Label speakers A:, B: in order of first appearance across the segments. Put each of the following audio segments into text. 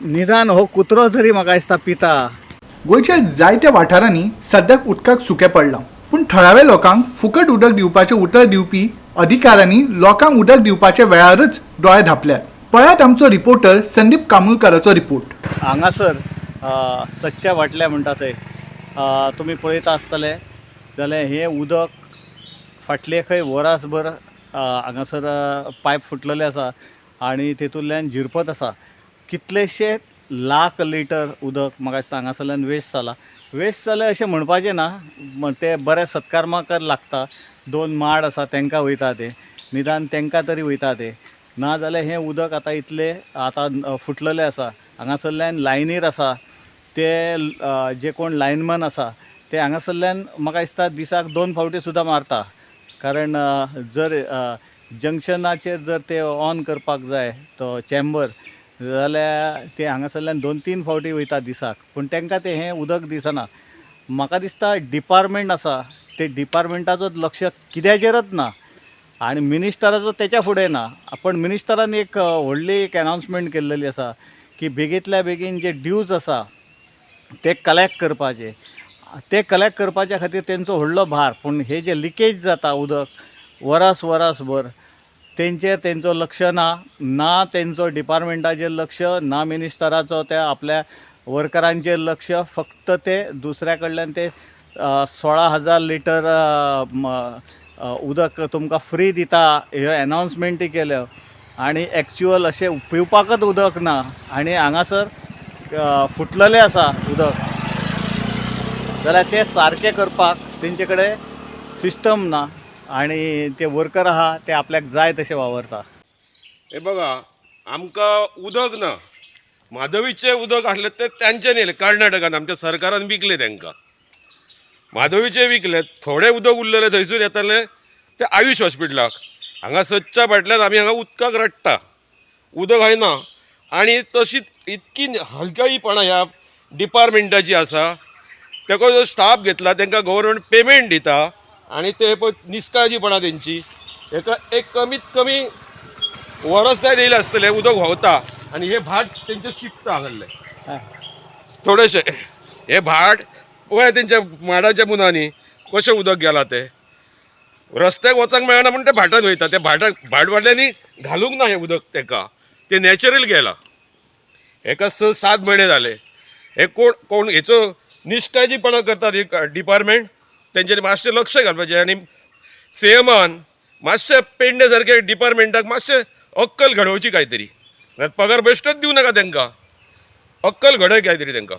A: निदान हो कुत्रो तरी म्हाका दिसता पिता.
B: गोंयच्या जायत्या वाठारांनी सद्याक उदकाक सुकें पडलां, पूण थळाव्या लोकांक फुकट उदक दिवपाचें उतर दिवपी अधिकाऱ्यांनी लोकांक उदक दिवपाच्या वेळारच दोळे धांपल्यात. पळयात आमचो रिपोर्टर संदीप कामुलकाराचो रिपोर्ट.
A: हांगासर सदच्या वाटल्या म्हणटा थंय तुमी पळयता आसतले जाल्यार हें उदक फाटलें खंय वरासभर हांगासर पायप फुटलेलें आसा आनी तेतूंतल्यान झिरपत आसा. कितलेशे लाख लिटर उदक म्हाका दिसता हांगासरल्यान वेस्ट जालां. वेस्ट जालें अशें म्हणपाचें ना, तें बऱ्या सत्कर्माक लागता. दोन माड आसा तांकां वयता तें, निदान तांकां तरी वयता तें. ना जाल्यार हें उदक आतां इतलें आतां फुटलेलें आसा. हांगासरल्यान लायनीर आसा ते जे कोण लायनमॅन आसा ते हांगासरल्यान म्हाका दिसता दिसाक 2 फावटी सुद्दां मारता. कारण जर जंक्शनाचेर जर ते ऑन करपाक जाय तो चॅम्बर जाल्यार ते हांगासरल्यान 2-3 फावटी वयता दिसाक, पूण तांकां तें हें उदक दिसना. म्हाका दिसता डिपार्टमेंट आसा ते डिपार्टमेंटाचो लक्ष कित्याचेरच ना आनी मिनिस्टराचो तेच्या फुडें ना. पूण मिनिस्टरान एक व्हडली एक एनावन्समेंट केल्लेली आसा की बेगींतल्या बेगीन जे ड्यूज आसा ते कलेक्ट करपाचे. ते कलेक्ट करपाच्या खातीर तेंचो व्हडलो भार. पूण हे जे लिकेज जाता उदक वरस वरसभर तेंचेर तेंचो लक्ष ना, ना तेंचो डिपार्टमेंटाचेर लक्ष ना, मिनिस्टराचो त्या आपल्या वर्करांचेर लक्ष. फक्त ते दुसऱ्या कडल्यान ते 16,000 लिटर उदक तुमकां फ्री दिता ह्यो एनावन्समेंटी केल्यो आनी एक्चुअल अशें पिवपाकच उदक ना आनी हांगासर फुटलेलें आसा उदक जाल्यार तें सारकें करपाक तेंचे कडेन सिस्टम ना आनी ते वर्कर आहा ते आपल्याक जाय तशें वावरता.
C: हे बघा, आमकां उदक ना. माधवीचें उदक आसलें तें तांच्यानी येयलें कर्नाटकान, आमच्या सरकारान विकलें तांकां. माधवीचें विकलें, थोडें उदक उरलेलें थंयसून येतालें तें आयुश हॉस्पिटलाक. हांगा सदच्या फाटल्यान आमी हांगा उदकाक रडटा, उदक जायना. आनी तशीच इतकी हलकाईपणां ह्या डिपार्टमेंटाची आसा. तेका जो स्टाफ घेतला तांकां गव्हर्मेंट पेमेंट दिता आनी ते पळय निश्काळजीपणां तेंची. हेका एक कमीत कमी वरस जाय येयलें आसतलें उदक व्हांवता आनी हे भाट तेंचें शिंपता हांगासरलें थोडेशें. हे भाट पळय तेंच्या माडाच्या मुनांनी कशें उदक गेलां तें. रस्त्याक वचोंक मेळना म्हूण ते भाटान वयता. ते भाटाक भाट वाडल्यांनी घालूंक ना हें उदक तेका, तें नॅचरल गेलां. हेका 6-7 म्हयने जाले. हे कोण कोण हेचो निश्काळजीपणां करतात हे डिपार्टमेंट. तेंच्यांनी मातशें लक्ष घालपाचें आनी सीएमान मातशें पेडणे सारके डिपार्टमेंटाक मातशें अक्कल घडोवची काय तरी. पगार बेश्टोच दिवं नाका तांकां, अक्कल घडय काय तरी तांकां.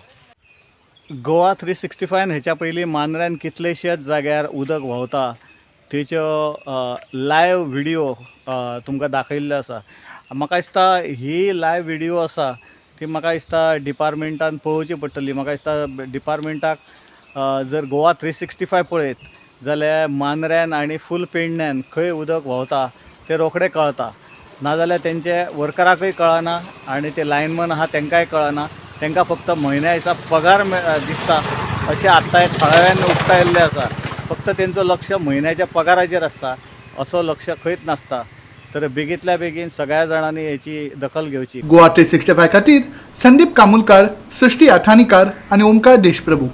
A: गोवा 365 हेच्या पयलीं मांद्र्यान कितलेशेच जाग्यार उदक व्हांवता तेच्यो लायव व्हिडियो तुमकां दाखयल्ल्यो आसा. म्हाका दिसता ही लायव व्हिडियो आसा ती म्हाका दिसता डिपार्टमेंटान पळोवची पडटली. म्हाका दिसता डिपार्टमेंटाक जर गोवा 365 पळयत जाल्यार मांद्र्यान आनी फूल पेडण्यान खंय उदक व्हांवता तें रोखडें कळता. नाजाल्यार तेंचे वर्कराकूय कळना आनी ते लायनमन आहा तेंकांय कळना. तेंकां फक्त म्हयन्या दिसा पगार दिसता अशें आत्तां थळाव्यांनी उक्तायल्लें आसा. फक्त तेंचो लक्ष म्हयन्याच्या पगाराचेर आसता, असो लक्ष खंयच नासता. तर बेगींतल्या बेगीन सगळ्या जाणांनी हेची दखल घेवची.
B: गोवा 365 खातीर संदीप कामुलकार, सृष्टी अथानीकार आनी ओमकार देशप्रभू.